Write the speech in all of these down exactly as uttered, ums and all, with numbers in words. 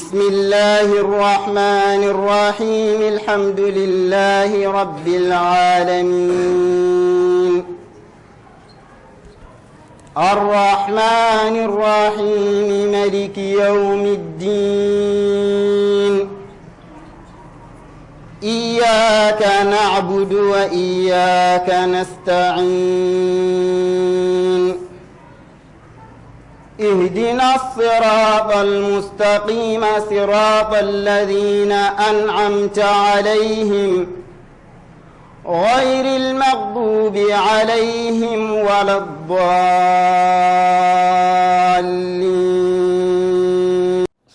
بسم الله الرحمن الرحيم. الحمد لله رب العالمين. الرحمن الرحيم. ملك يوم الدين. إياك نعبد وإياك نستعين. اهدنا الصراط المستقيم، صراط الذين أنعمت عليهم، غير المغضوب عليهم ولا الضالين.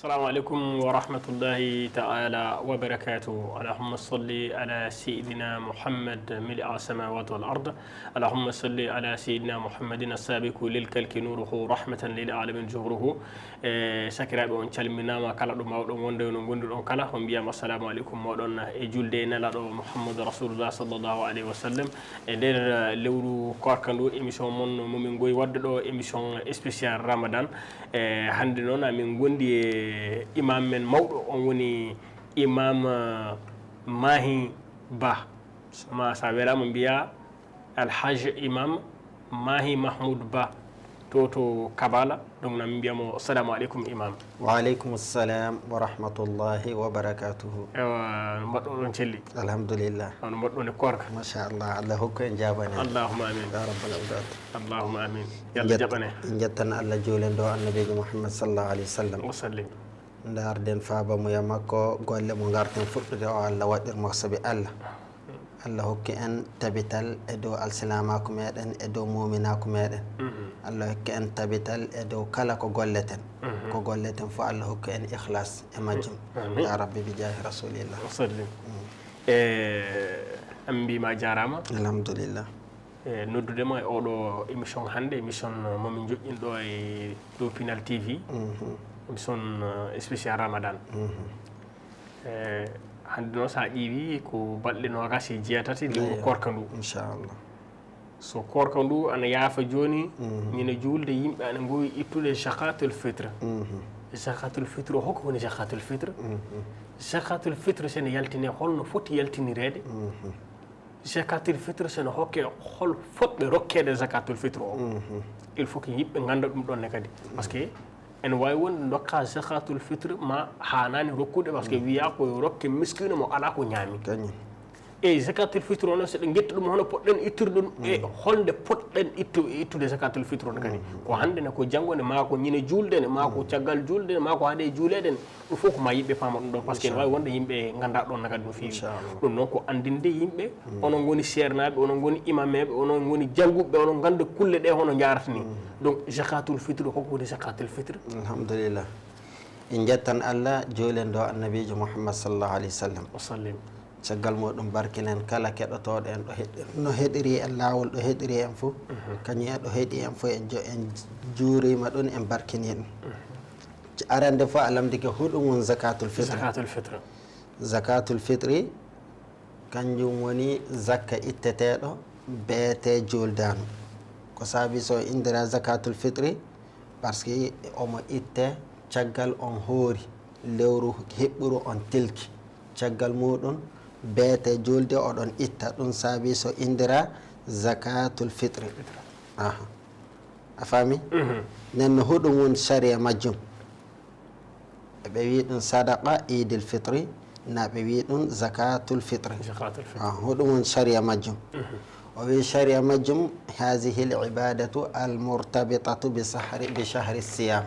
السلام عليكم ورحمة الله تعالى وبركاته. اللهم صل على سيدنا محمد ملء السماوات والأرض. اللهم صل على سيدنا محمد السابق للكلك نوره رحمة للعالمين جهره. E sakiraaɓe, on calminaama kala ɗo mbaawɗon wonde, no ngonduɗon kala, on mbiyama assalamu aleykum mooɗon e julde e Nelaaɗo Muhammadu Rasulullah sallallahu alayhi wa sallam. E nder, eh, lewru koorka ndu, émission mon mo min ngoyi waɗde ɗo, émission spécial Ramadan. E hannde noon, amin ngondi e imam men mawɗo, on woni Imam, eh, Mahi Ba. Ma sa welaama mbiya Alhaji Imam Mahi Mahmoud Ba to, to Kabala. Donc, na min mbiya mo assalamu aleykum, Imam. Wa aleykum salam wa rahmatullahi wa barakatuhu. Ewa, no mbaɗɗon ɗon celli? Alhamdulillah. Hono mbaɗɗon e koorka? Machallah, Allah hokku en jaabane. Allahumma amin. Ya rabbal ibad. Allahumma amin. Yalla jaɓane. En jettan Allah, juulen dow Annabiijo Muhammad sallallahu alaihi wasallam. Wa sallim. Ndaarden faabamuya makko, golle mo ngarten fuɗɗude o Allah waɗir mo sabi Allah. Allah hokki en tabital e dow alsilamaaku meɗen, e dow muuminaaku meɗen. Mhm. Allah hokki en tabital e dow kala ko golleten. Mhm. Ko golleten fof Allah hokki en ikhlas e majjum. Amin. Ya Rabbi bi jaahi Rasulillah. Wa sallim. Mm. E, en mbiima jaaraama. Alhamdulillah. E, noddude ma e oɗo émission hannde, émission mo min joƴƴin ɗo e dow Pinal T V, mhm, émission, eh, spécial Ramadan. Mhm. E, hannde noon, so a ƴeewi, ko balɗe noogaas e jeetati lewru, eyo, koorka ndu. Inchallah. So koorka ndu ana yaafa jooni, mhm, ñande juulde, yimɓe ana ngowi ittude zakatul fitre. Mhm. Zakatul fitre o, hoko woni zakatul fitre? Mhm. Zakatul fitre, so ene yaltine, holno foti yaltinireede? Mhm. Zakatul fitre, so no hokke, hol fotɓe rokkeede zakatul fitre o? Mhm. Il faut que yimɓe ngannda ɗum ɗon ne kadi. Parce que ene waawi wonde ndokka zakatul fitre ma haanaani rokkude, parce que, mhm, wiyaa ko yo rokke miskiino mo alaa ko ñaami. Kañum. E zakatul fitre o noon, so ɗe ngetti ɗum, hono poɗɗen ittude ɗum, e, mhm, holnde poɗɗen ittu-, ittude zakatul fitre o ne kadi? Mhm. Ko hannde ne, ko janngo ne, maa ko ñande juulde ne, maa ko, mhm, caggal juulde ne, maa ko hade juuleede ne. Ɗum fof ko ma yimɓe paama ɗum ɗon, parce que, inchallah, ne waawi wonde yimɓe ngannda ɗon ne kadi no feewi. Inchallah. Ɗum noon ko anndinde yimɓe, mm, onon ngoni seernaaɓe, onon ngoni imameeɓe, onon ngoni jannguɓe, onon ngannda kulle ɗe hono njahrata ni. Mm. Donc, zakatul fitre, hoko woni zakatul fitre? Alhamdulillah. En njettan Allah, juulen dow Annabiijo Muhammad sallallahu alaihi wasallam. Wa sallim. Caggal muɗum, barkinen kala keɗotooɗo en ɗo heɗi-, no heɗiri en laawol, ɗo heɗiri en fof. Mhm. Kañum e ɗo heɗi en fof, en jo-, en juuriima ɗum, en barkini ɗum. Mhm. Arande fof, a lamndike, hoɗum woni zakatul fitre? Zakatul fitre. Zakatul fitri, kanjum woni zakka itteteeɗo beete juuldaano. Ko saabi so inndiraa zakatul fitri? Parce que omo itte caggal on hoori, lewru hiɓɓuru on tilki. Caggal muɗum, beete juulde oɗon itta. Ɗum saabi so inndiraa zakatul fitri. Aha. A faami? Mhm. Nden no, hoɗum woni sariya majjum? Eɓe wi'i ɗum sadaqa iidil fitri, na ɓe wi'i ɗum zakatul fitri. Zakatul fitri. Ah, hoɗum woni sariya majjum? Mhm. O wi'i sariya majjum, هذه العبادة المرتبطة بشهر، بشهر الصيام.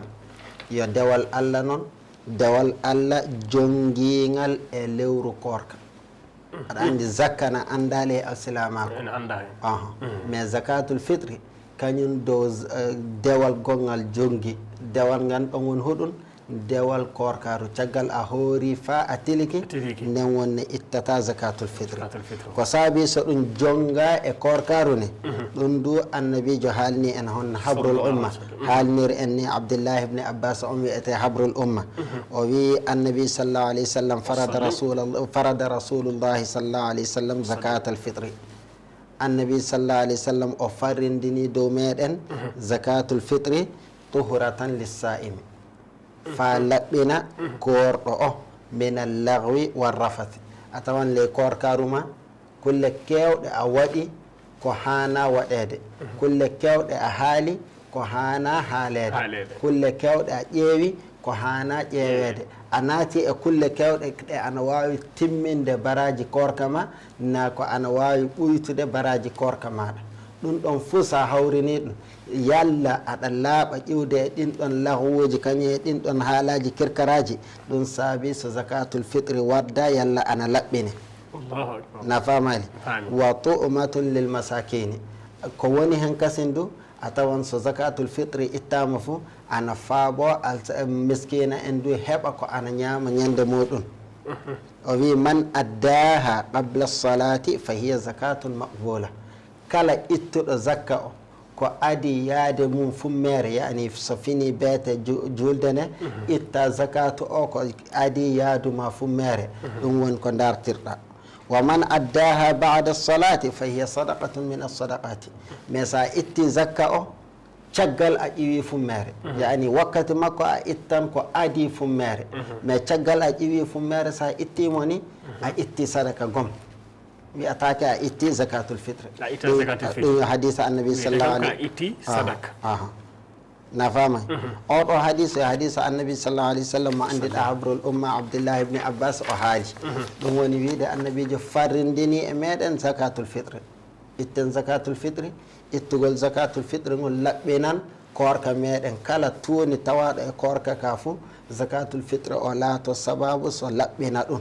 Yo dewal Allah noon, dewal Allah jonngiingal e lewru koorka. Aɗa anndi zakka na anndaali e alsilaamaaku. Ene anndaa hen. Aha. Mm. Mais zakatul fitri, kañum dow z-, eh, dewal gonngal jonngi. Dewal ngal ɗon woni hoɗum? Dewal koorkaaru. Caggal a hoori faa a tiliki, a tiliki, nden wonne ittata zakatul fitri. Zakatul fitri. Ko saabi so ɗum jonnga e koorkaaru ne, mhm, ɗum du Annabiijo haalni en hon habrul umma. Sallallahu alaihi wasallam. Mhm. Haalnir en ni Abdullah ibn Abbas, on wi'ete habrul umma. Mhm. O wi'i Annabi sallallahu alaihi wasallam, farada rasul-, farada Rasulullahi sallallahu alaihi wasallam zakatal fitri. Annabi sallallahu alaihi wasallam o farrindini dow meɗen, mhm, zakatul fitri, tuhuratan lissa'imi. faa laɓɓina koorɗo o, min al-laghwi war-rafath. A tawan ley koorkaaru ma, kulle keewɗe a waɗi ko haanaa waɗeede. Kulle keewɗe a haali ko haanaa haaleede. Haaleede. Kulle keewɗe a ƴeewi ko haanaa ƴeeweede. A naati e kulle keewɗe ɗe ana waawi timminde baraaji koorka ma, naa ko ana waawi ɓuytude baraaji koorka maaɗa. Ɗum ɗoon fuu, so a hawrinii ɗum, yalla aɗa laaɓa iwde e ɗiin ɗoon laghwuuji, kañum e ɗiin ɗoon haalaaji kirkaraaji, ɗum saabi so zakaatul fitri waɗda, yalla ana laɓɓini. Allahu akbar. Na faamaali? Faami. Wa tu'matun lil masakini. Ko woni heen kasin du, a tawan so zakaatul fitri ittaama fu, ana faabo al-, miskiina en du heɓa ko ana ñaama ñande muuɗum. O wi, "Man addaaha qabla salati fa hiya zakatun maqbula." Kala ittuɗo zakka o, ko adii yaade mum fummeere, yaani so fini beete ju-, juulde ne, itta zakatu o ko adii yaadu ma fummeere, ɗum woni ko ndartirɗa. "Wa man addaaha ba'da salati fa hiya sadaqatun min as-sadaqati." Mais sa itti zakka o, caggal a ƴiwi fummeere. Yaani wakkati makko a ittan ko adii fummeere. Mais caggal a ƴiwi fummeere, sa itti mo ni, a itti sadaka gom. Wiyataake a itti zakatul fitri. A itti zakatul fitri. Ɗum yo hadisa Annabi sallallahu alaihi. A itti sadaka. Aha. Na faama? Oɗo hadis, yo hadisa Annabi sallallahu alaihi wasallam mo anndiɗa habrul umma Abdullah ibn Abbas o haali. Ɗum woni wiide Annabiijo farrindini e meɗen zakatul fitri. Itten zakatul fitri, ittugol zakatul fitri ngol laɓɓinan koorka meɗen. Kala tuuni tawaaɗo e koorka ka fuu, zakatul fitri o laato sababu so laɓɓina ɗum.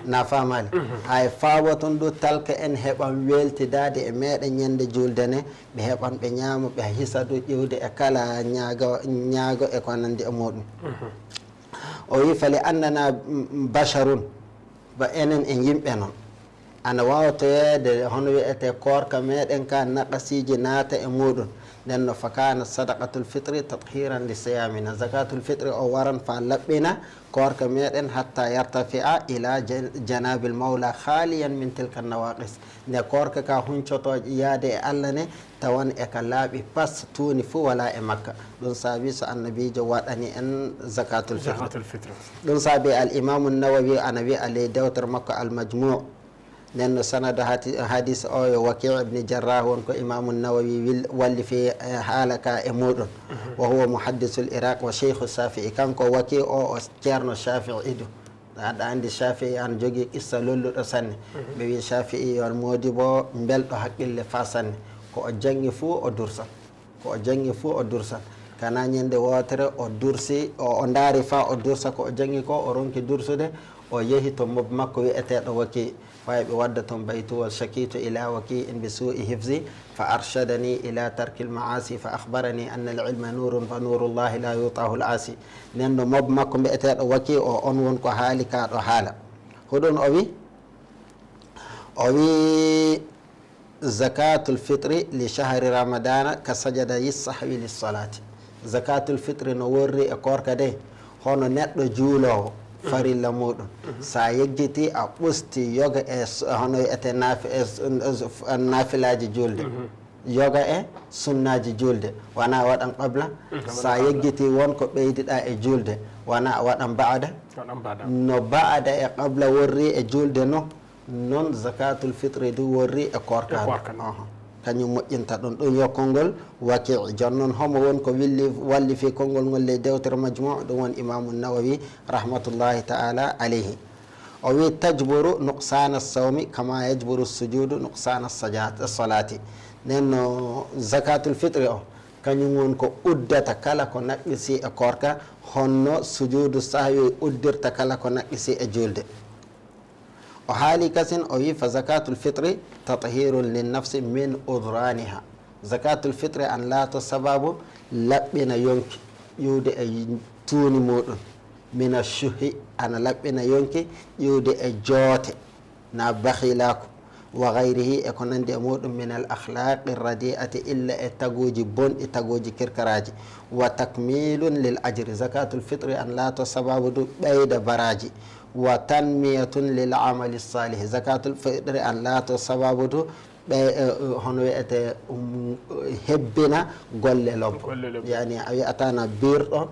Na faamaali? Hay faawa toon du talka en heɓan weeltidaade e meɗen ñande juulde ne, ɓe heɓan ɓe ñaama, ɓe hisa du ƴiwde e kala ñaago, ñaago e ko nanndi e muuɗum. O wi, "Fali annana, mm, basharun," ba enen e yimɓe noon. Ana waawa toyeede hono wiyetee koorka meɗen ka naqasiiji naata e muuɗum. Nden no fakana sadaqatul fitri tathiran li siyamina. Zakatul fitri o waran faa laɓɓina koorka meɗen hatta yartafi'a ila jan-, janabil mawla khaliyan min tilka nawaqis. Nde koorka ka huncoto yaade e Allah ne, tawan e ka laaɓi pas, tuuni fuu walaa e makka. Ɗum saabi so Annabiijo waɗani en zakatul fitr. Zakatul fitr. Ɗum saabi al Imaamu Nawawi ana wi'a ley dewtere makko Al Majmu'. Nden no sanadu hati-, hadis o yo Waki' ibn Jarrah won ko Imaamu Nawawi wil-, wallifi, eh, haala ka e muuɗum. Wa huwa muhaddisul Iraq wa sheikhu Shafi'i. Kanko Waki' o, o ceerno Shafi'i du. Aɗa anndi Shafi'i an jogii qissa lolluɗo sanne. Ɓe wi Shafi'i yo moodibo belɗo haqqille faa sanne. Ko o janngi fuu o dursan. Ko o janngi fuu o dursan. Kana ñande wootere o dursi, o, o ndaari faa o dursa ko o janngi ko, o ronki dursude, o yehi to mob makko wi'eteeɗo Waki'. Faa ɓe wadda toon baytuwol, "Shakitu ila Waki'in bi su'i hifzi, fa arshadani ila tarkil ma'asi, fa akhbarani anna al ilma nurun, fa nurullahi la yutahu al asi." Nden no mob makko mbi'eteeɗo Waki' o, on won ko haali ka ɗo haala. Hoɗum o wi? O wi, "Zakatul fitri li shahri ramadana ka sajada yi sahwi li salati." Zakatul fitri no worri e koorka de, hono neɗɗo juuloowo farilla muuɗum. Sa yejjiti a ɓusti yoga e s-, hono wi'ete naafi-, e s-, e s-, naafilaaji juulde. Yoga e sunnaaji juulde. Wona a waɗan qabla. Sa yejjiti won ko ɓeydiɗa e juulde. Wona a waɗan ba'da. Waɗan ba'da. No ba'da e qabla worri e juulde no, noon zakatul fitri du worri e koorka. E koorka. Aha. Kañum moƴƴinta ɗum. Ɗum yo konngol Waki'. Jooni noon homo won ko willi, wallifi konngol ngol ley dewtere Majmu', ɗum won Imaamu Nawawi rahmatullahi ta'ala alayhi. O wi, "Tajburu nuqsana sawmi kama yajburu sujudu nuqsana sajat-, salati." Nden no zakatul fitri o, kañum won ko uddata kala ko naqqisi e koorka, honno sujudu sahwi uddirta kala ko naqqisi e juulde. O haali kasin, o wi, "Fa zakatul fitri tathirun lin nafsi min udraniha." Zakatul fitri an laato sababu laɓɓina yonki, ƴiwde e tuuni muuɗum. Mina shuhi, ana laɓɓina yonki, ƴiwde e joote, na bakhilaaku, wa ghayrihi, e ko nanndi e muuɗum, min al akhlaqi radi'ati, illa e taguuji bonɗi, taguuji kirkaraaji. Wa takmilun lil ajri, zakatul fitri an laato sababu du ɓeyda baraaji. Wa tanmiyatun lil amali salih, zakatul fitri an laato sababu du ɓe, eh, eh, hono wiyete, um, hebbina golle lobbo. Golle lobbo. Yani a wi'ata na biirɗo,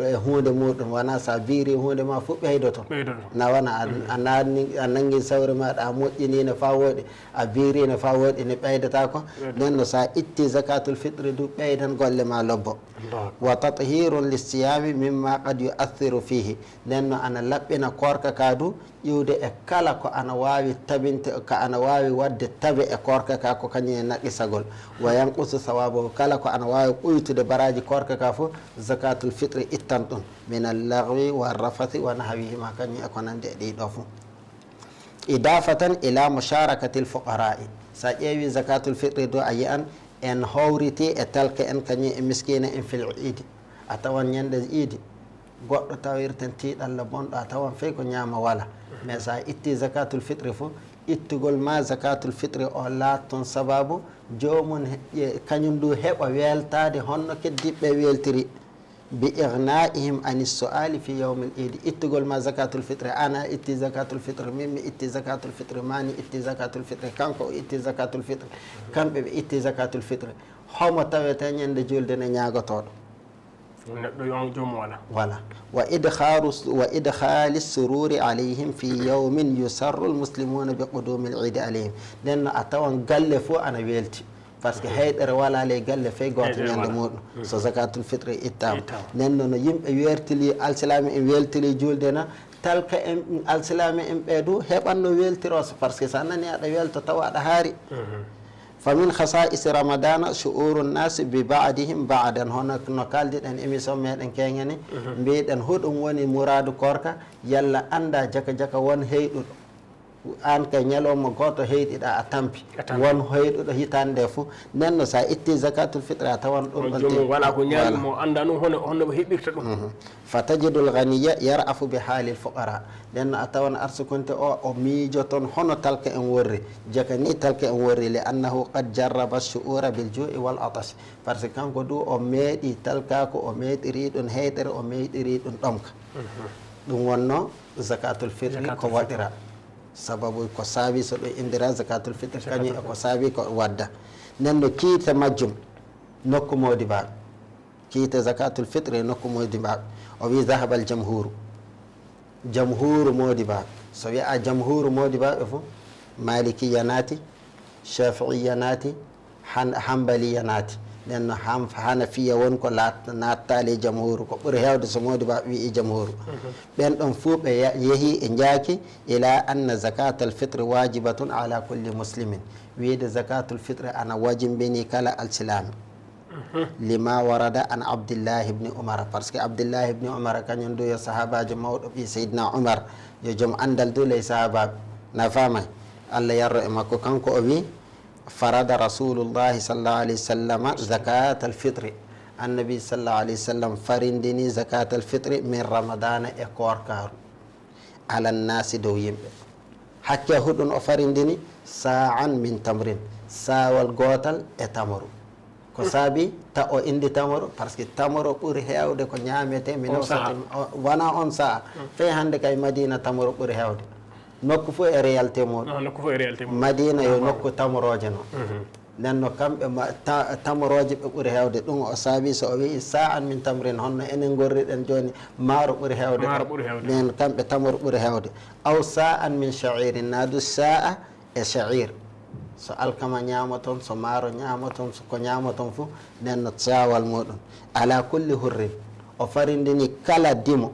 E huunde muɗum, wona so a biiri huunde ma fof ɓeydoto. Ɓeydoto. Na wona a, a nangi, a nangi sawre maɗa, a moƴƴiniino faa wooɗi, a biiriino faa wooɗi, ne ɓeydata ko. Ɓeydoto. Nden no so a itti zakatul fitri du, ɓeydan golle ma lobbo. Allahu akbar. Wa tathirun lissiyami mimma qad yu'athiru fihi. Nden no ana laɓɓina koorka ka du, iwde e kala ko ana waawi tabinte, ko ana waawi waɗde tabe e koorka ka, ko kañum e naqisagol. Wa yanqusu sawabahu, kala ko ana waawi ɓuytude baraaji koorka ka fof, zakatul fitri ittan ɗum. Min al-laghwi wa rafathi wa nahwihima, kañum e ko nandi e ɗii ɗoo fof. Idafatan ila musharakatil fuqara'i. So a ƴeewi zakatul fitri do, a yiyan en hawriti e talka en, kañum e miskina en fil iidi. A tawan ñande iidi, goɗɗo tawirten tiiɗalla bonɗo, a tawan fey ko ñaama wala. Mais so a itti zakatul fitri fof, ittugol ma zakatul fitri o laat toon sababu joomum he-, ƴe-, kañum du heɓa weltaade honno keddiiɓe weeltiri. Bi ighna'ihim ani su'ali fi yawmil iidi. Ittugol ma zakatul fitri, an a itti zakatul fitri, min mi itti zakatul fitri, mani itti zakatul fitri, kanko o itti zakatul fitri, kamɓe ɓe itti zakatul fitri. Homo tawete ñande julde ne ñaagotooɗo? Neɗɗo yo joomum wala. Voilà. Wa idkharu, wa idkhali sururi alayhim fi yawmin yusarru al muslimuna bi qudumil iidi alayhim. Nden no a tawan galle fof ana welti. Parce que heyɗere wala ley galle fey gooto ñande muɗum. So zakatul fitri ittama. Ittama. Nden no, no yimɓe weltili, alsilaame en weltili julde na, talka en, alsilaame en ɓe du heɓan no weltiro, parce que so a nani aɗa welta tawa aɗa haari. Fa min khasa'isi ramadana shu'uru nnasi bi ba'dihim ba'dan. Hono no kaldiɗen émission meɗen keŋeni, mbiɗen huɗum woni muradu koorka, yalla anda jaka jaka won heyɗuɗo. An kay ñalawma gooto heyɗiɗa a tampi. A tampi. Won heyɗuɗo hitaande nde fof. Nden no so a itti zakatul fitri a tawan ɗum on ɗon joomum te-, wala ko ñaami voilà. Mo annda ɗum hono, hono ɓe heɓirta ɗum. Mhm. Fa tajidul ghaniya yar'afu bi halil fuqara. Nden no a tawan arsukunte o, o miijoton hono talka en worri. Jaka ni talka en worri, li annahu qad jarraba shu'ura bil ju'i wal atash. Parce que kanko du o meeɗi talkaaku, o meeɗiri ɗum heyɗere, o meeɗiri ɗum ɗomka. Mhm. Ɗum wonno zakatul fitri. Zakatul ko fitri. Waɗira. Sababu ko saabi so ɗum indira zakatul fitri, zakatul kañum e ko fitri. Saabi ko wadda. Nden no kiite majjum nokku moodibaaɓe. Kiite zakatul fitri e nokku moodibaaɓe. O wi zahabal jamhuru. Jamhuru moodibaaɓe. So wiya jamhuru moodibaaɓe fof, Malikiya naati, Shafi'iya naati, Han-, Hanbaliya naati. Nden no Han-, Hanafiya won ko laat-, naattaali e jamhuru. Ko ɓuri heewde so moodibaaɓe wi'i jamhuru. Mhm. Ɓen ɗon fof ɓe ya-, yehi e njaaki ila anna zakatal fitri wajibatun ala kulli muslimin. Wiide zakatul fitri ana wajimbini kala alsilaami. Mhm. Lima warada an Abdillahi ibni Umar. Parce que Abdillahi ibni Umar kañum du yo sahabajo mawɗo ɓi Seydina Umar. Yo joom anndal du ley sahabaɓe. Na faamay? Allah yarro e makko. Kanko o wi, farada Rasulullahi sallallahu alayhi wa sallam zakatal fitri. Annabi sallallahu alayhi wa sallam farindini zakatal fitri min Ramadana e koorkaaru. Alan nasi dow yimɓe. Hakke huɗun o farindini sa'an min tamrin. Saawal gootal e tamaro. Ko saabi ta o indi tamaro? Parce que tamaro ɓuri heewde ko ñaamete min on saha. Awsati, o, wona on saha. Mm. Fey hannde kay Madina tamaro ɓuri heewde. Nokku fof e réalité muɗum. Ah, nokku fof e réalité muɗum. Madina yo nokku tamarooje no. Mhm. Nden no kamɓe ma-, ta-, tamarooje ɓe ɓuri heewde. Ɗum o saabi so o wi'i sa'an min tamrin, honno enen ngorriɗen jooni maaro ɓuri heewde. Maaro ɓuri heewde. Nden kamɓe tamaro ɓuri heewde. Aw sa'an min sha'irin, naa du sa'a e sha'ir. So alkama ñaamoton, so maaro ñaamoton, so ko ñaamoton fof, nden no saawal muɗum. Ala kulli hurrin, o farindini kala dimo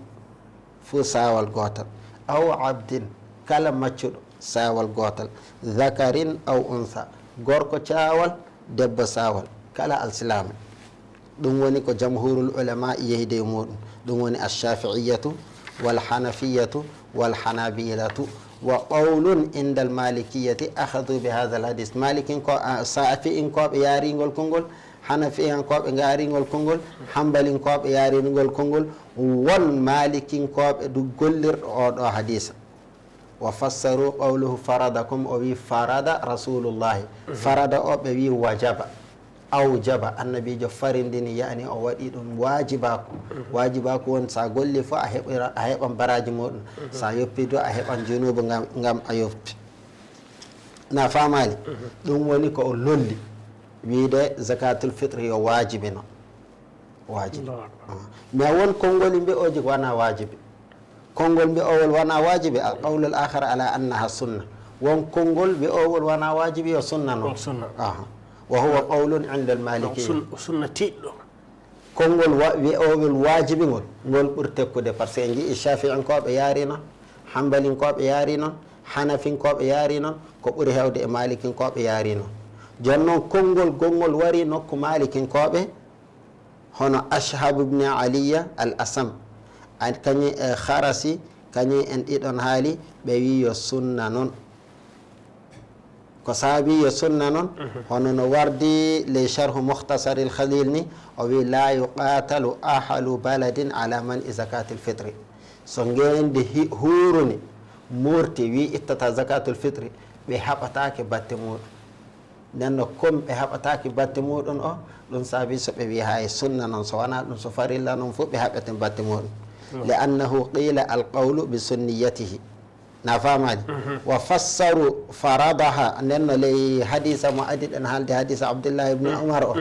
fof saawal gootal. Aw abdin, kala maccuɗo saawal gootal. Zakarin aw unsa, gorko caawal, debbo saawal, kala alsilaame. Ɗum woni ko jamhurul ulama yehdi e muɗum. Ɗum woni ash-shafi'iyyatu wal hanafiyyatu wal hanabilatu. Wa qawlun indal malikiyyati akhadhu bi hadha al hadith. Malikinko-, a, shafi'inkooɓe yaaringol konngol, hanafiyankooɓe yaaringol konngol, hanbalinkooɓe yaaringol konngol. Won malikinkooɓe du gollirɗo oo ɗoo hadisa. Wa fassaru qawluhu faradakum, o wi farada rasulullahi. Mhm. Farada o ɓe wi wajaba. Awjaba, annabiijo farindini, yani o waɗi ɗum waajibaku. Mhm. Waajibaku woni sa golli fof a heɓira, a heɓan baraaji muɗum. Mhm. Sa yoppi du a heɓan junubu ngam, ngam a yoppi. Na faamaali? Mhm. Ɗum woni ko o lolli. Wiide zakatul fitri yo waajibino. Wajibi. Mais won konngol mbi'ooji wona wajibi. Konngol mbi'oowol wona wajibi, al qawlul akhar ala annaha sunna. Won konngol mbi'oowol wona wajibi, yo sunna non. Wa huwa qawlun inda al malikiyya. Sunna tiiɗɗo. Konngol wi'oowol wajibi ngol, ngol ɓuri tekkude, par ce que en nji'i shafi'inkooɓe yaari non, hanbalinkooɓe yaari non, hanafinkooɓe yaari non, ko ɓuri heewde e malikinkooɓe yaari non. Jooni non konngol gonngol wari nokku malikinkooɓe, hono Ashhab ibn Aliyya al Asam, kañum e Kharasi, kañum en ɗiɗon haali, ɓe wi yo sunna non. Ko saabi yo sunna non, hono no wardi ley sharhu Mukhtasaril Khalil ni, o wi la yuqatalu ahlu baladin ala man'i zakatil fitri. So ngeendi huuruni muurti wi ittata zakatul fitri, ɓe haɓataake batte muuɗum. Nden no comme ɓe haɓataake batte muuɗum o, ɗum saabi so ɓe wi hay sunna non, so wona ɗum, so farilla non fof ɓe haɓete batte muuɗum. Li annahu qila al qawlu bi sunniyatihi. Na faamaani? Wa fassaru faradaha, nden no ley hadisa mo adi ɗen haalde, hadisa Abdullahi ibn Umar o,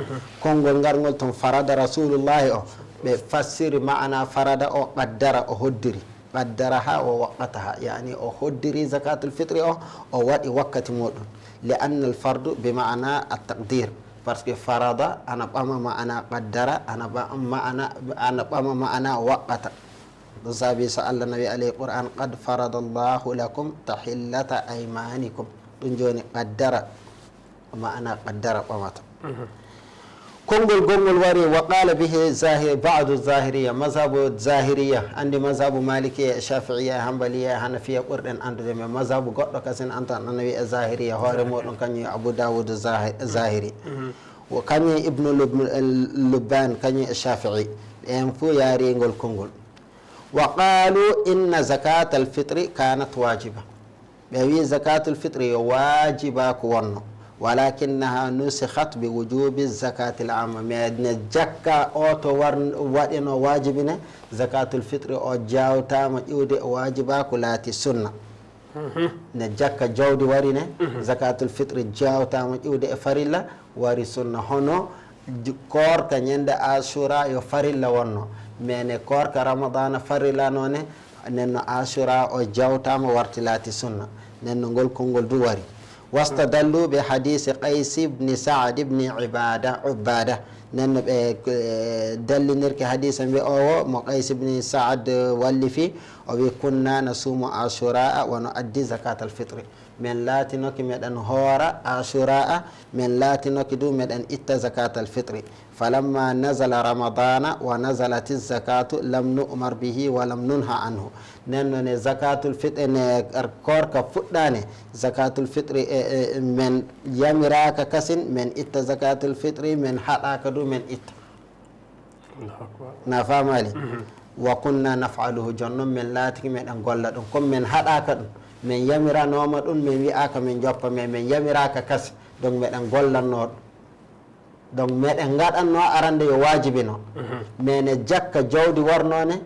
konngol ngarngol toon farada rasulullahi o, ɓe fassiri maana farada o, qaddara o hoddiri, qaddaraha wa waqqataha, yani o hoddiri zakatul fitri o, o waɗi wakkati muɗum. Li anna al fardu bi maana at taqdir, parce que farada ana ɓama maana qaddara, ana ɓama maana, ana ɓama maana waqqata. Ɗum saabi so Allah nawi alay Qur'an, qad faradallahu lakum tahillata aymanikum. Ɗum jooni qaddara, maana qaddara ɓamata. Konngol gonngol wari, wa qala bihi zahir, ba'du zahiriya, mazhabu zahiriya, andi mazhabu malikiya e shafi'iya e hanbaliya e hanafiya ɓurɗen andude, mais mazhabu goɗɗo kasin antan ana wi'e zahiriya, hoore muɗum kañum e Abu Dawud Zahi-, Zahiri. Wo kañum e Ibnu Lub-, Lubban, kañum e Shafi'i. Ɓen fof yaari ngol konngol. Wa qalu inna zakatal fitri kanat wajiba. Ɓe wi zakatul fitri yo wajibaku wonno. Walakinnaha nusikhat bi wujubi zakatil amma. Mais ne jakka o to war-, waɗeno wajibi ne, zakatul fitri o jawtama ƴiwde o wajibaku laati sunna. Ne jakka jawdi wari ne, zakatul fitri jawtama ƴiwde e farilla, wari sunna. Hono ju-, koorka ñande Ashura yo farilla wonno. Mais ne koorka Ramadana farilla no ne, nen no Ashura o jawtama warti laati sunna. Nen no ngol konngol du wari. Wastadallu bi hadisi Qays ibn Sa'd ibn Ibada, Ubbada. Nen no ɓe, eh, dallinirki hadisa mbi'owo mo Qays ibn Sa'd wallifi, o wi, kunna nasumu Ashura wa nu'addi zakatal fitri. Men laatinoki meɗen hoora Ashura, men laatinoki du meɗen itta zakatal fitri. Falamma nazala Ramadana wa nazalati zakatu lam nu'mar bihi wa lam nunha anhu. Nen no ne zakatul fitri, ne koorka fuɗɗani, zakatul fitri, e, e, men yamiraka kasin, men itta zakatul fitri, men haɗaka du, men itta. Allahu akbar. Na faamaali? Wa kunna naf'aluhu, jooni non men laatiki meɗen golla ɗum. Comme men haɗaka ɗum, men yamiranooma ɗum, men wi'aka men joppa, mais men yamiraka kasi, donc meɗen gollanno ɗum. Donc meɗen ngaɗanno arande yo wajibi no. Mais ne jakka jawdi warno ne,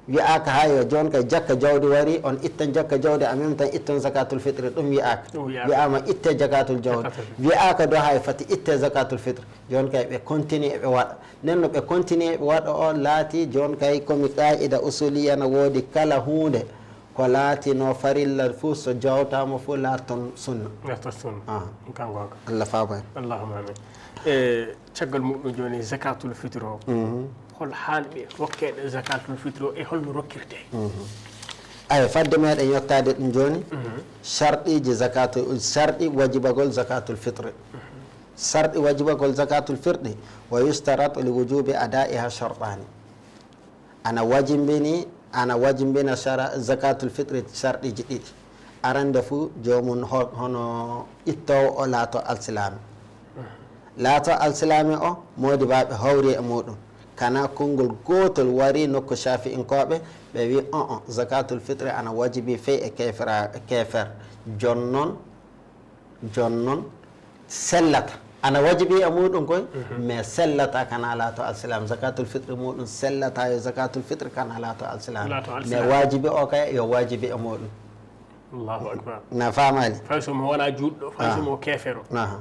wi'aka ha yo jooni kay jakka jawdi wari, on ittan jakka jawdi, en même temps itton zakatul fitri, ɗum wi'aka. Ɗum wi'aka. Wi'ama itte zakatul jawdi. Zakatul fitri. Wi'aka do hay fati itte zakatul fitri. Jooni kay ɓe continue ɓe waɗa. Nen no ɓe continue ɓe waɗa o laati, jooni kay komi qaida usuliya na woodi kala huunde ko laatino farilla fof so jawtama fof laatton sunna. Laatton sunna. Ah. Kanko ka. Allah faabo en. Allahumma amin. E caggal muɗum jooni zakatul fitri o. Mhm. Hol hanɓe rokkeede zakatul fitri o e holno rokkirte? Mhm. Ay, fadde meɗen yottaade ɗum jooni, sharɗiiji zakatu, sharɗi wajibagol zakatul fitri. Sarɗi wajibagol zakatul fitri, wa yushtaratu li wujubi adaiha shartani. Ana wajimbini, ana wajimbina shara-, zakatul fitri sarɗiji ɗiɗi. Arande fu, joomum ho-, hono ittowo o laato alsilaame. Laato alsilaame o, moodibaaɓe hawri e muɗum. Kana konngol gootol wari nokku Shafi'inkooɓe, ɓe wi, on, on, zakatul fitri ana wajibi fey e keefera-, keefer. Jooni non, Jooni non, sellata. Ana wajibi e muɗum koy, mais sellata kana laato alsilam. Zakatul fitri muɗum sellata yo zakatul fitri kana laato alsilam. Laato alsilam. Mais wajibi o kay yo wajibi e muɗum. Allahu akbar. Na faamaali? Fay so mo wona juutɗo, fay so mo keefero. Aha.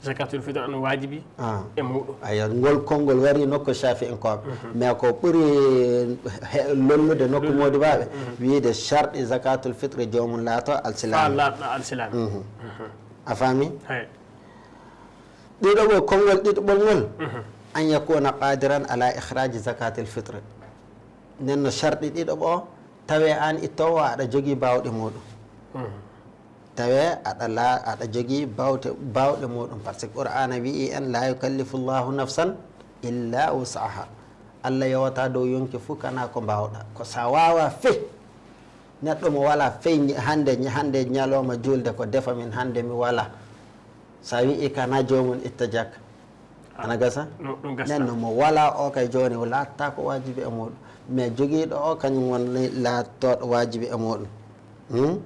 Zakatul fitr ana waajibi Ah. e muɗum. Ayo, ngol konngol wari nokku Shafi'inkooɓe, mais ko ɓuri he- lollude nokku Moodibaaɓe, wiyde sharɗi zakatul fitri joomum laato Fa alsilaami. Laaɗo alsilaami. A faami? Hay. Ɗiɗo o konngol ɗiɗɓol ngol, an yakuna qadiran ala ikhraji zakatil fitri. Nden no sharɗi ɗiɗo o, tawe aan ittoowo aɗa jogii baawɗe muɗum. Tawe aɗa la aɗa jogii bawte bawɗe muɗum, par ce que Qur'aana wi'i en, la yukallifu Allahu nafsan illa wus'aha. Allah yewata dow yonki fuu kana ko mbawɗa. Ko sa wawa fey, neɗɗo mo wala fey ñi- hande ñi- hande ñalawma julde ko defa min hande mi wala. Sa wi'i kana joomum itta jakka. Ana gasa? No, ɗum gasa. Nden no mo wala o kay jooni o laatta ko waajibi e muɗum. Mais jogiiɗo o kañum woni laattooɗo waajibi e muɗum. Hmm?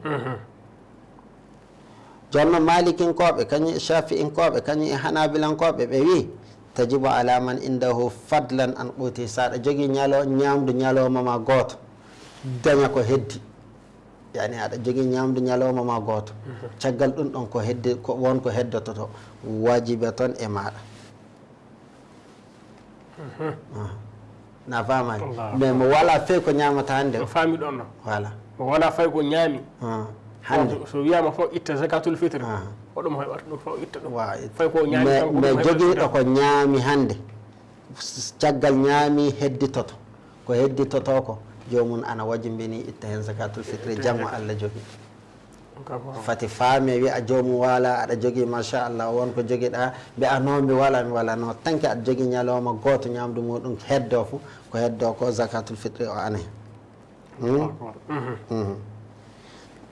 Jooni noon Maalikinkooɓe, kañum e Shafi'inkooɓe, kañum e Hanabilankooɓe, ɓe wi, tajibu ala man indahu fadlan an quti. So aɗa jogii ñalo ñaamdu ñalawma ma gooto, daña ko heddi. Yani aɗa jogii ñaamdu ñalawma ma gooto. Caggal ɗum ɗon ko hedde ko won ko heddototo waajibe toon e maaɗa. Ah. Na faamaani? Allahu Mais mo wala fey ko ñaamata hannde. No faami ɗon no. Voilà. Mo wala fay ko ñaami. Ah. Hannde. So, so wiyama fof itta zakatul fitr. Ah. Ko ɗum heɓata ɗum fof itta ɗum. Wa- Fay ko ñaami mais tan ko mais ɗum heɓata jogiiɗo ɗum. Ko ñaami hannde, s- caggal ñaami hedditoto. Ko hedditoto ko, joomum ana wajibini itta heen zakatul fitri, jamma Allah jogi. Ɗum kam ko Fati faame wi'a joomum wala aɗa jogii machallah won ko jogiɗa, mbi'a no mi wala mi wala no tanke aɗa jogii ñalawma gooto ñaamdu muɗum heddo fu ko heddo ko zakatul fitri o ana heen. Hmm? Mhm.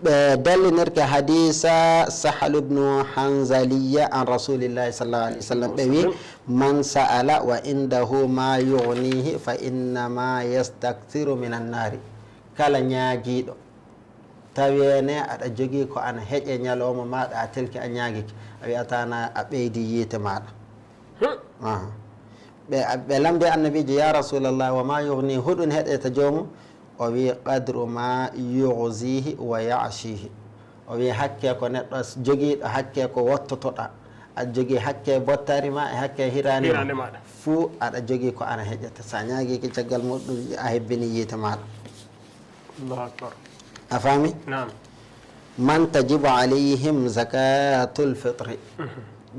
Ɓe dallinirke hadisa Sahal ibnu Hanzaliya an rasulillahi sallallahu alaihi wasallam ɓe wi man sa'ala wa indahu ma yughnihi fa innama yastakthiru min annari. Kala ñaagiiɗo taweene aɗa jogii ko ana heƴe ñalawma maaɗa a telki a ñaagike a wi'ata na a ɓeydi yiite maaɗa. Aha. Ɓe ɓe lamndi annabiijo ya rasulallah wa ma yughni huɗum heɗeta joomum? O wi qadru ma yughzihi wa ya'shihi. O wi hakke ko neɗɗo jogiiɗo hakke ko wottotoɗa aɗa jogii hakke bottari ma e hakke hiraande Hiraande ma maaɗa. Fuu aɗa jogii ko ana heƴata sa ñaagiike caggal muɗum a hebbini yiite maaɗa. Allahu akbar. A faami? Naam. Man tajibu alayhim zakatul fitri.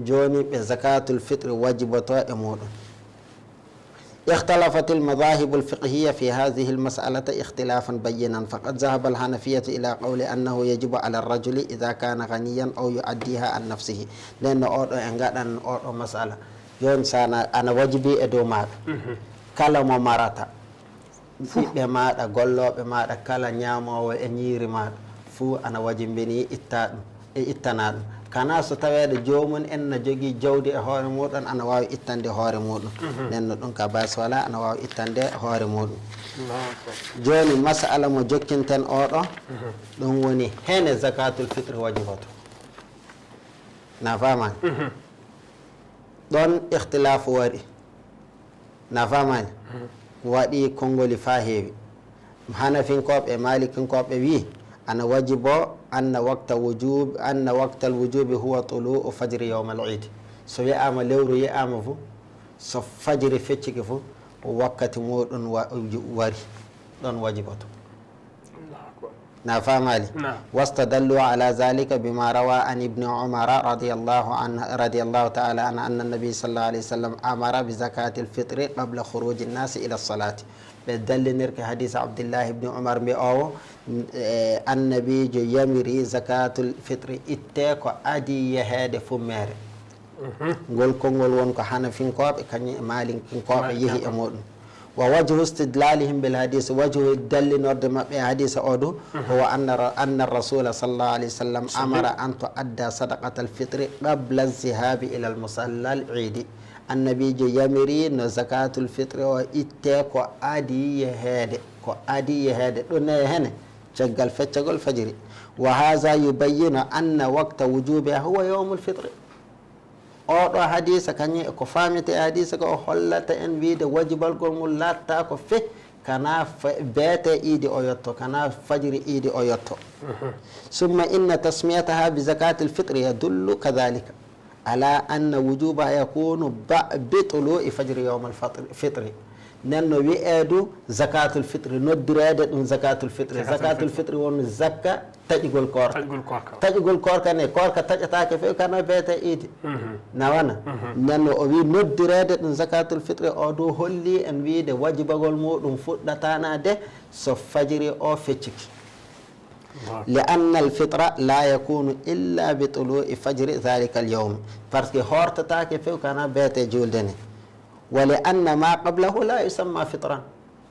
Jooni ɓe zakatul fitri wajiboto e muɗum. اختلفت المذاهب الفقهية في هذه المسألة اختلافا بينا، فقد ذهب الحنفية إلى قول أنه يجب على الرجل إذا كان غنيا أو يؤديها عن نفسه. Nden no oɗo e ngaɗan oɗo masala. Yon sana ana wajibi e dow maɗa. Kala mo marata. Ɓiɓɓe maaɗa, gollooɓe maaɗa, kala ñaamoowo e ñiiri maaɗa fuu ana wajimbini itta ɗum e ittana ɗum. Kana so taweede joomum en na jogii jawdi e hoore muuɗum, ana waawi ittande hoore muuɗum. Nden no ɗum ka baasi walaa, ana waawi ittande hoore muuɗum. Jooni masala mo jokkinten oɗo, ɗum woni hene zakatul fitri wajiboto. Na faamaani? Ɗon ikhtilaafu wari. Na faamaani? Waɗi konngoli faa heewi. Hanafinkooɓe e Maalikinkooɓe wii ana wajibo anna waqta wujub anna waqtal wujubi huwa tulu'u fajri yawmal iidi. So wi'aama lewru yi'aama fu, so fajiri feccike fu, wakkati muuɗum wa- wari. Ɗon wajiboto. Na faamaali? Wastadallu ala zalika bima rawa an ibni umara radiyallahu anhu radiyallahu taala anhu anna nabi sallallahu alayhi wasallam amara bi zakatil fitri qabla khuruji nnasi ila salati. Ɓe dallinirke hadisa abdillahi ibni umar mbi'owo annabijo yamiri zakatul fitri itte ko adi yeheede fummere. Ngol konngol won ko hanafinkooɓe kañum e maalikinkooɓe yehi e muɗum. Wa wajhu istidlalihim bil hadis, wajhu dallinorde maɓɓe e hadisa o du, huwa anna anna rasula sallallahu alayhi wasallam amara an tuadda sadaqatal fitri qabla zihabi ila al musalla al idi. Annabijo yamiri no zakatul fitri o itte ko adi yeheede, ko adi yeheede ɗum ne hene caggal feccagol fajiri. Wa haza yubayyinu anna waqta wujubiha huwa yawmul fitri. Oɗo hadisa kañum e ko faamite e hadisa ko o hollata en wiide wajibalgol ngol laatta ko fe kana beete iidi o yotto kana fajiri iidi o yotto. Summa inna tasmiyataha bi zakatil fitri yadullu kadhalika. Ala anna wujuba yakunu ba-, bi tulu'i fajri yawmal fatri-, fitri. Nden no wi'eedu zakatul fitri, noddireede ɗum zakatul fitri. Zakatul Zakatul fitri. Fitri woni zakka taƴugol koorka. Taƴugol koorka. Taƴugol koorka ne, koorka taƴataake few kana beete iidi. Mhm. Na wana? Mhm. Nden no o wi noddireede ɗum zakatul fitri, o du holli en wiide wajibagol muɗum fuɗɗataana de so fajiri o fecciki. Waaw. Li anna al fitra la yakunu illa bi tulu'i fajri dhalika al yawm. Parce que hortataake few kana beete julde ne. Wa li anna ma qablahu la yusamma fitran.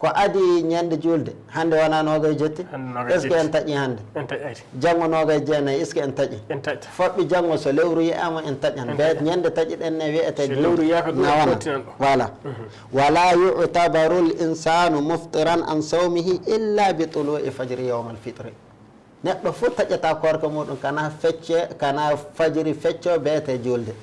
Ko adi ñande julde, hande wona noogay jetti? Hande noogay Est-ce que jetti. En taƴi hande? En taƴayti. Janngo noogay jeenayi, est-ce que en taƴi? En taƴta. Foɓɓi janngo so lewru yi'aama en taƴan. En Be taƴa. Ñande taƴi ɗen ne wi'ete So julde. Lewru yi'aaka ɗum, Nawana. Fottinen ɗo. Voilà. Mhm. Wala yu'tabaru al insanu muftiran an sawmihi illa bi tulu'i fajri yawmal fitri. Neɗɗo fof taƴata koorka muɗum kana fecce, kana fajiri fecco beete julde.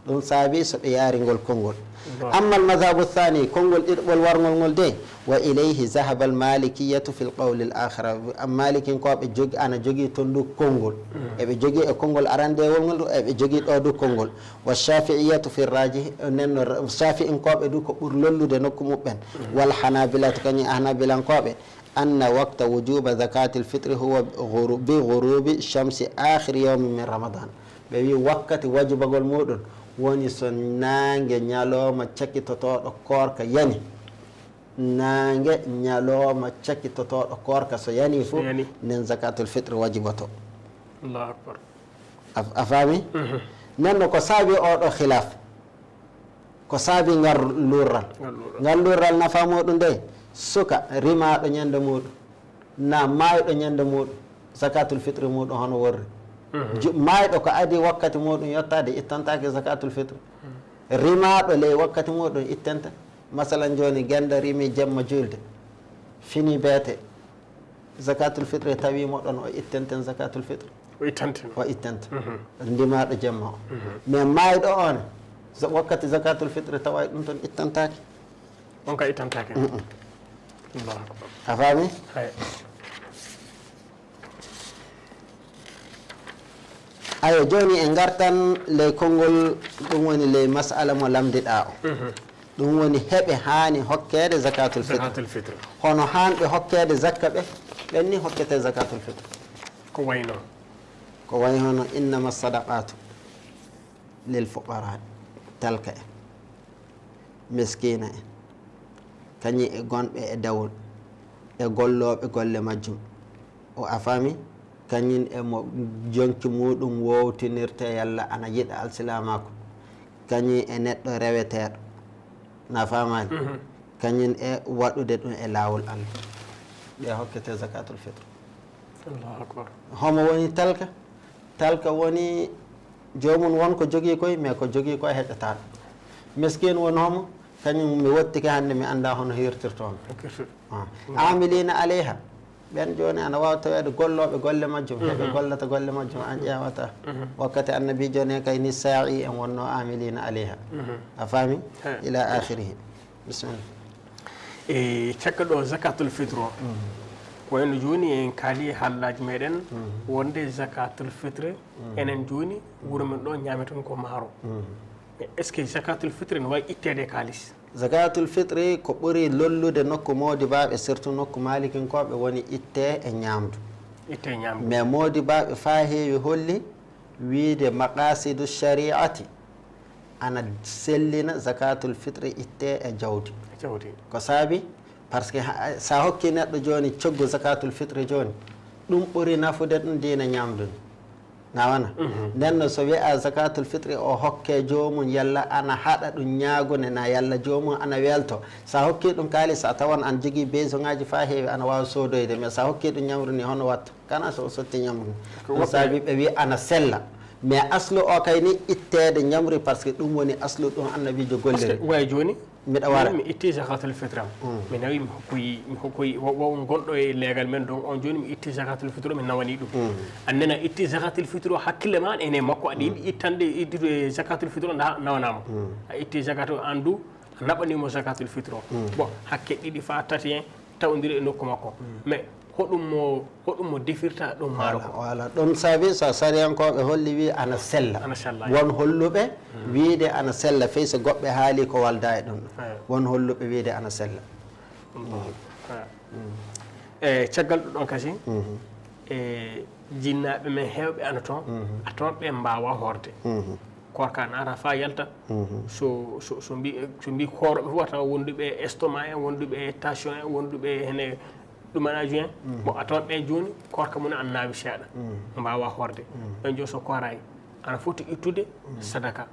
Ɗum saabi so ɓe yaari ngol konngol. Bon. Amma al madhabu thani, konngol ɗiɗaɓol warngol ngol de, wa ilayhi zahaba al malikiyatu fil qawli al akhara. Malikinkooɓe jog-, ana jogii toon du konngol. Mm. Eɓe jogii e konngol arandewol ngol, eɓe jogii ɗo du konngol. Wa shafi'iyatu fi rajih, nenno shafi'inkooɓe du ko ɓur lollude nokku muɓɓen. Mm. Wal hanabilatu, kañum e hanabilankooɓe. Anna waqta wujuba zakatil fitri huwa ghuru-, bi ghurubi shamsi akhir yawmin min Ramadan. Ɓe wi wakkati wajubagol muɗum woni so naange ñalooma cakitotoɗo koorka yani. Naange ñalooma cakitotoɗo koorka so yani fu, So yani. Nden zakatul fitri wajiboto. Allahu akbar. A, a faami? Mhm. Nden no ko saabi oɗo khilaf. Ko saabi ngal lurral. Ngal lurral. Ngal lurral nafa muɗum de, suka rimaaɗo ñande muɗum, na maayɗo ñande muɗum, zakatul fitri muɗum hono worri. Mhm. Ju-, maayɗo ko adi wakkati muɗum yottaade, ittantaake zakatul fitri. Mhm. Rimaaɗo ley wakkati muɗum ittente. Masalan, jooni genda rimi jemma julde, fini beete. Zakatul fitri tawi mo ɗon, o ittanten zakatul fitri. O ittanten. O ittanta. Mhm. Ndimaaɗo jemma o. Mhm. Mais maayɗo on, za-, wakkati zakatul fitri tawa ɗum ton ittantaake. On ka ittantaake. Mm-mm. Allahu akbar. A faami? Hay. Ayo, jooni en ngartan ley konngol, ɗum woni ley masala mo lamdiɗaa o. Mhm. Ɗum woni heɓe haani hokkeede zakatul fitr. Zakatul fitr. Hono haanɓe hokkeede zakka ɓe, ɓen ni hokkete zakatul fitr. Ko wayno? Ko way hono innama sadaqatu lil fuqara, talka en, miskina en, kañum e gonɓe e dawol, e gollooɓe golle majjum. O a faami? Kañum e mo jonki muɗum wowtinirte yalla ana yiɗa alsilamaaku. Kañum e neɗɗo reweteeɗo. Na faamaani? Mhm. Kañum e waɗude ɗum e laawol Allah. Ɓe hokkete zakatul fitr. Allahu akbar. Homo woni talka? Talka woni joomum won ko jogii koy, mais ko jogii koy heƴata ɗum. Miskin woni homo? Kañum mi wottike hannde, mi anndaa hono hirtirtoo mi. Hirtirtoo. Ah. Mm. Amilina aleyha. Ɓen jooni ana waawi taweede gollooɓe golle majjum, heɓe Mhm. gollata golle majjum, an ƴeewata. Mhm. Wakkati annabiijo ne kay ni saa'i en wonno amilina aleyha. Mhm. A faami? He. Ila akhirihi. Bisimilla. E caggal ɗo zakatul fitr o. Mhm. Ko wayno jooni en kaali e haalaaji meɗen Mhm. wonde zakatul fitr Mhm. enen jooni wuro men ɗo ñaameten ko maaro. Mhm. Mais est-ce que zakatul fitr ne waawi itteede e kaalis? Zakatul fitri ko ɓuri lollude nokku moodibaaɓe, surtout nokku maalikinkooɓe, woni itte e ñaamdu. Itte e ñaamdu. Mais moodibaaɓe faa heewi holli wiide maqasidu shari'ati ana sellina zakatul fitri itte e jawdi. E jawdi. Ko saabi? Parce que ha, sa hokki neɗɗo jooni coggu zakatul fitri jooni, ɗum ɓuri nafude ɗum diina ñaamdu ndi. Na wana? Mhm. Nden no so wi'a zakatul fitri o hokke joomum, yalla ana haɗa ɗum ñaagunde, na yalla joomum ana welto. Sa hokki ɗum kaalis, a tawan an jogii besoin ngaaji faa heewi, ana waawa soodoyde. Mais sa hokki ɗum ñamru ni, hono watta? Kana so o sotti ñamru ni. Ko Ɗum woɓɓe saabi ɓe wi ana sella. Mais aslu o kay ni itteede ñamri, parce que ɗum woni aslu ɗum annabiijo Parce que golliri. Way jooni, Miɗa wara. Min mi itti zakatul fitr am. Mm. Mi nawi, mi hokkoyi, mi hokkoyi wo, wo gonɗo e leegal men, donc on jooni mi itti zakatul fitr o, mi nawani ɗum. Mm. An nena itti zakatul fitr o, hakkille ma ene makko, aɗa yiɗi Mm. ittande, ittude zakatul fitr o, na, nawanaama. Mm. A itti zakatul, an du, a naɓanimo zakatul fitr o. Mm. Bon, hakke ɗiɗi faa tati en, tawdiri e nokku makko. Mm. Mais Hoɗum mo hoɗum mo defirta ɗum maaro ko. Wala ɗum saabi so sariyankooɓe holli wi ana sella. Ana sella. Won holluɓe wiide ana sella fey so goɗɓe haali ko walda e ɗum. Won holluɓe wiide ana sella. E caggal ɗum ɗon kasi e jinnaaɓe men heewɓe ana toon, a toon ɓe mbaawa hoorde. Koorka naata faa yalta. So so so mbi so mbi kooroɓe fof a tawa wonduɓe e estomac en, wonduɓe e tension en, wonduɓe hene ɗumanaju en. Bon a tawa ɓen jooni koorka mum an naawi seeɗa. Mbaawa hoorde. Ɓen jooni so kooraay ana foti ittude sadaka.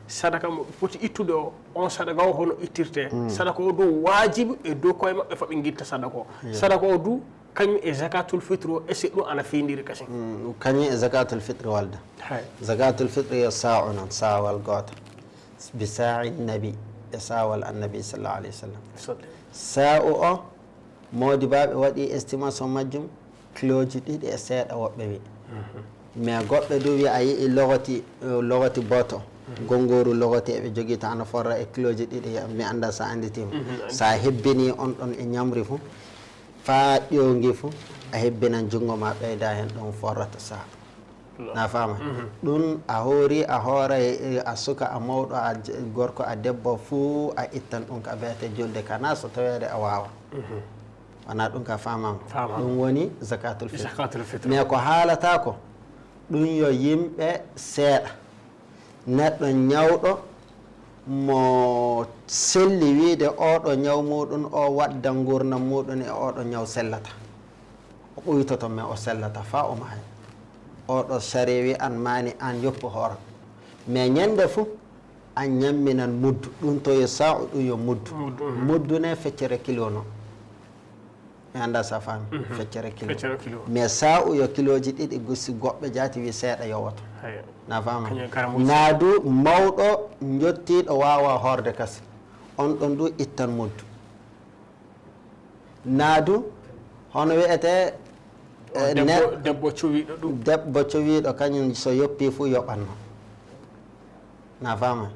Sadaka mo foti ittude o, on sadaka o hono ittirte? Sadaka o dow waajibi e dow koye maɓɓe fo ɓe ngitta sadaka o. Sadaka o du kañum e zakatul fitre o esi ɗum ana findiri kasi. Kañum e zakatul fitre walda. Hay. Zakatul fitre yo sa'u noon, sawal gooto. Bi sa'i nabi, e sawal annabi sallallahu alayhi wa sallam. Sa'u o, moodibaaɓe waɗi estimation majjum, kiloji ɗiɗi e seeɗa woɓɓe wi. Mais goɓɓe du wi a yi'i logoti, logoti boto, gongoru logoti eɓe jogii to ana forra e kiloji ɗiɗi, mi annda sa anditima. Sa hebbini on ɗon e ñamri fu, faa ƴowngi fu, a hebbinan junngo ma ɓeyda hen ɗon forrata sa. Na faama? Ɗum a hoori, a hoora, a suka, a mawɗo, a gorko, a debbo fuu a ittan ɗum ka beete julde kana so taweede a waawa. Wona ɗum ka faamaama. Ɗum woni zakatul fitr. Mais ko haalata ko ɗum yo yimɓe seeɗa. Neɗɗo ñawɗo mo selli wiide oɗo ñaw muɗum o wadda ngurnam muɗum e oɗo ñaw sellata. O ɓuytoto mais o sellata faa o maaya. Oɗo sariya wi an maani an yoppu hoora. Mais ñande fuu an ñamminan muddu. Ɗum to yo sa'u ɗum yo muddu. Muddu ne feccere kilo no. Mi annda sa faami feccere kilo. Mais sa'u yo kiloji ɗiɗi gusi goɓɓe jaati wi seeɗa yowoto. Na faama? Na du mawɗo njottiiɗo waawa hoorde kasi. On ɗon du ittan muddu. Naadu hono wi'etee debbo cowiiɗo ɗum. Debbo cowiiɗo kañum so yoppii fuu yoɓanno. Na faama?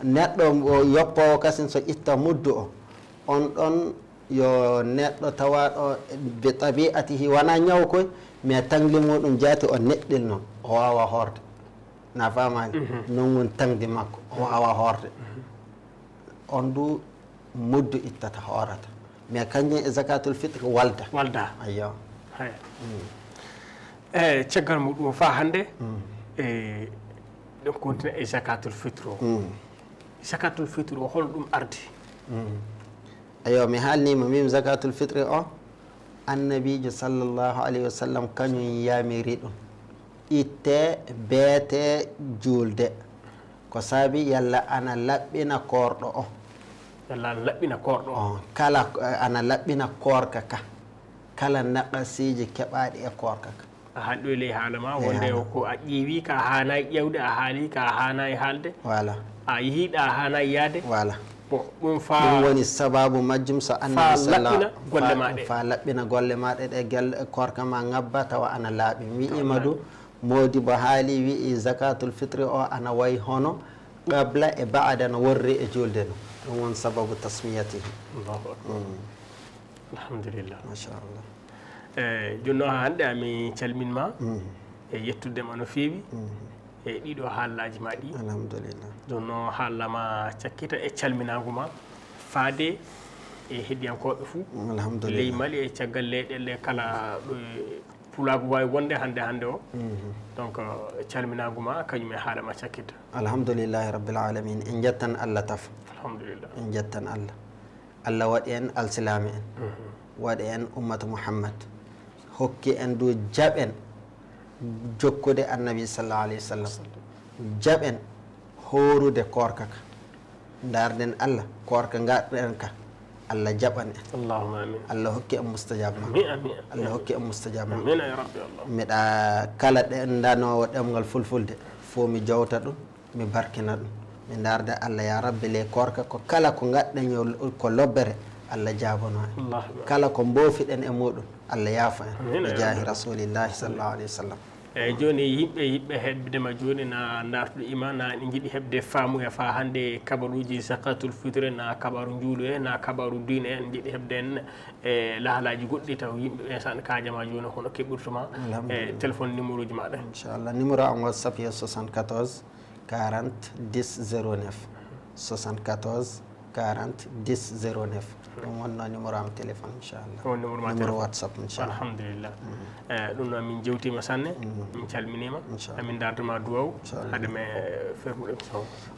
Neɗɗo o yoppoowo kasin so itta muddu o, on ɗon yo neɗɗo tawaaɗo bi tabi'atihi wonaa ñaw koy, mais taŋli muuɗum jaati o neɗɗilno, o waawa hoorde. Na faamaani? Non woni taŋdi makko, o waawa hoorde. On du muddu ittata hoorata mais kañum e zakatul fitre walda. Walda. Ayyo. E caggal muɗum faa hannde e ɗum kontina e zakatul fitre o. Zakatul fitre o hol ɗum ardi? Ayyo, mi haalniima min zakatul fitre o annabiijo sallallahu alayhi wa sallam kañum yamiri ɗum itte beete juulde. Ko saabi yalla ana laɓɓina koorɗo o. Yalla ana laɓɓina koorɗo o. Kala ana laɓɓina koorka ka. Kala naqasiiji keɓaaɗi e koorka ka. A haali ɗo e ley haala ma wonde ko a ƴeewi ka haanayi ƴeewde, a haali ka haanayi haalde. Voilà. A yehi ɗa haanayi yaade. Voilà. Bon, ɗum fa ɗum woni sababu majjum so annabi sallallahu fa laɓɓina golle ma ɗe. Fa laɓɓina golle ma ɗe ɗe gel koorka ma ngabba tawa ana laaɓi. Mi wi'ima du Moodibbo haali wi'i zakatul fitri o ana wayi hono qabla e ba'da no worri e julde no. Ɗum won sababu tasmiyatihi. Allahu akbar. Alhamdulillah. Machallah. Eyi jooni noon hannde ami calmin ma e yettude ma no feewi e ɗiɗo haallaaji ma ɗi. Alhamdulillah. Jooni noon haalla ma cakkita e calminaagu ma faade e heɗiyankooɓe fuu. Alhamdulillah. Ley Mali e caggal leyɗeele kala ɗo e Pulaagu waawi wonde hannde hannde o. Donc calminaagu ma kañum e haala ma cakkitta. Alhamdulillahi rabbil alamin. En njettan Allah taf. Alhamdulillah. En njettan Allah. Allah waɗi en alsilaame en. Waɗi en ummatu Muhammad. Hokki en du jaɓen jokkude annabi sallallahu alayhi wa sallam. Jaɓen hoorude koorka ka. Ndaarden Allah koorka ngaɗɗen ka. Allah jaɓan en. Allahumma amin. Allah hokki en mustajab ma. Amin amin. Allah hokki en mustajab ma. Amin ya rabbi Allah. Miɗa kala ɗendanoowo ɗemngal fulfulde fof mi jowta ɗum mi barkina ɗum. Mi ndaarda Allah ya rabbi ley koorka ko kala ko ngaɗɗen yo ko lobbere Allah jaabano en. Kala ko mboofiɗen e muɗum Allah yaafo en. Amin ya rabbi. Bi jaahi rasulillahi sallallahu alayhi wa sallam. Eyi, jooni yimɓe, yimɓe heɓde ma jooni na ndaartuɗo ima, na ene njiɗi heɓde faamuya faa hannde kabaruuji zakatul fitre, na kabaaru njuulu en, na kabaaru diine en, njiɗi heɓde en e lahaalaaji goɗɗi taw yimɓe ɓe san kaaja ma jooni hono keɓirtuma e Alhamdulillah. Téléphone numéro uji maɗa. Inchallah, numéro am WhatsApp yo soixante-quatorze quarante dix zéro neuf. Soixante-quatorze quarante dix zéro neuf. Ɗum wonno numéro am téléphone, inchallah. O numéro ma Numéro téléphone. WhatsApp, inchallah. Alhamdulillah. Mhm. Eh, ɗum noon min jewtiima sanne, Mhm. min calminiima. Inchallah. Amin ndaarde ma duwaw, Inchallah. Hade me, eh, fermude.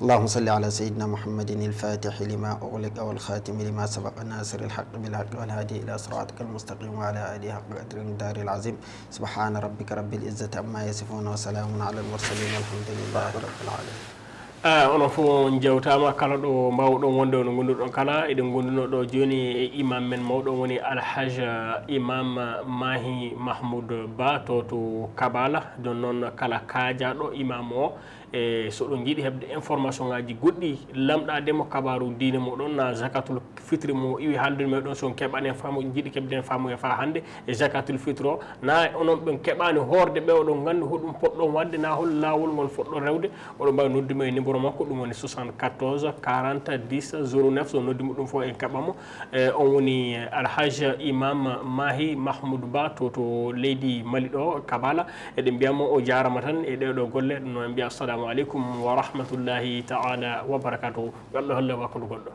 اللهم صل على سيدنا محمد الفاتح لما أغلق والخاتم لما سبق ناصر الحق بالحق والهادي إلى صراطك المستقيم وعلى آله حق قدره ومقداره العظيم. سبحان ربك رب العزة عما يصفون وسلام على المرسلين والحمد لله رب العالمين. Ah, onon fof on njewtaama, kala ɗo mbaawɗon wonde, on ngonduɗon kala. Eɗen ngondunoo ɗo jooni e imam men mawɗo, woni Alhaj Imam Mahi Mahmoud Ba to, to Kabala. Ɗum noon, kala kaajaaɗo imam o, e so ɗon njiɗi heɓde information ngaji goɗɗi, lamɗaade mo kabaaru diine moɗon, na zakatul fitri mo iwi haaldude meɗon, so on keɓani en faamu, jiɗi keɓde en faamu e faa hannde e zakatul fitri o, na onon ɓen keɓani hoorde ɓe, oɗon nganndi hoɗum poɗɗon waɗde, na hol laawol ngol foɗɗon rewde, oɗon mbaawi noddude mo e numéro makko, ɗum woni soixante-quatorze quarante dix zéro neuf. So noddi mo ɗum fof en keɓa mo. E, on woni Alhaj Imam Mahi Mahmoud Ba to, to leydi Mali ɗo, Kabala. Eɗen mbiya mo o jaarama tan e ɗee ɗoo golle. Ɗum noon en mbiya assalamu aleykum wa rahmatullahi ta'ala wa barakatuhu. Yo Allah holle wakkudu goɗɗo.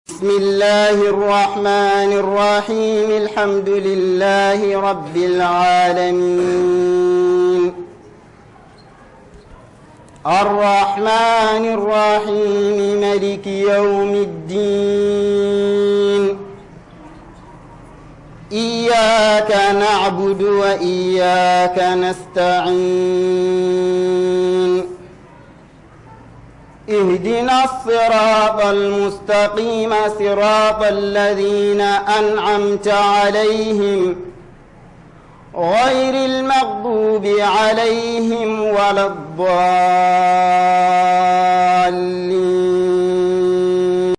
بسم الله الرحمن الرحيم. الحمد لله رب العالمين. الرحمن الرحيم. ملك يوم الدين. إياك نعبد وإياك نستعين. اهدنا الصراط المستقيم، صراط الذين أنعمت عليهم، غير المغضوب عليهم ولا الضالين.